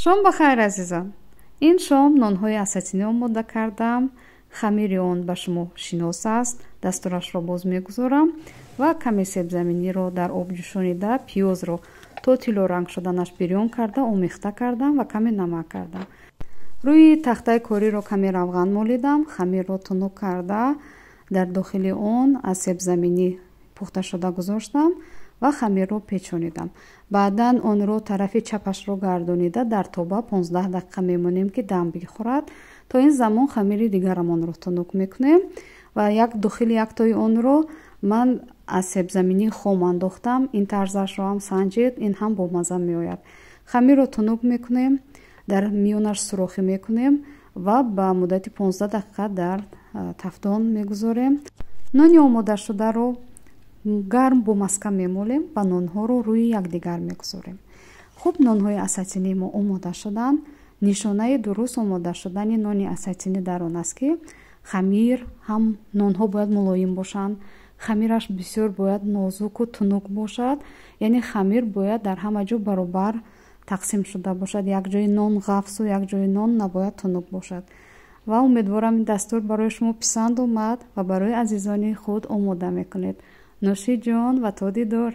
Шом ба хайр, азизон. Ин шом нонҳои асатинӣ омода кардам. Хамири он ба шумо шинос аст, дастурашро боз мегузорам. Ва каме себзаминиро дар об ҷӯшонида, пиёзро то тиллоранг шуданаш бирён карда, омехта кардам ва каме намак кардам. Рӯи тахтаи кориро каме равған молидам. Хамирро тунук карда, дар дохили он аз себзаминӣ пухташуда гузоштам ва хамирро печонидам. Баъдан онро тарафи чапашро гардонида, дар тоба 15 дақиқа мемонем, ки дам бихӯрад. То ин замон хамири дигарамонро тунук мекунем ва як дохили яктои онро ман аз себзаминии хом андохтам. Ин тарзашро ҳам санҷед, ин ҳам бомазза меояд. Хамирро тунук мекунем, дар миёнаш сурохӣ мекунем ва ба муддати 15 дақиқа дар тафдон мегузорем. Нони омодашударо гарм бо маска мемолем ва нонҳоро рӯи якдигар мегузорем. Хуб, нонҳои асатинии мо омода шуданд. Нишонаи дуруст омода шудани нони асатинӣ дар он аст, ки хамир ҳам нонҳо бояд мулоим бошанд, хамираш бисёр бояд нозуку тунук бошад, яъне хамир бояд дар ҳама ҷо баробар тақсим шуда бошад. Як ҷои нон ғафсу як ҷои нон набояд тунук бошад. Ва умедворам, ин дастур барои шумо писанд омад ва барои азизони худ омода мекунед. Нӯши ҷон ва то дидор.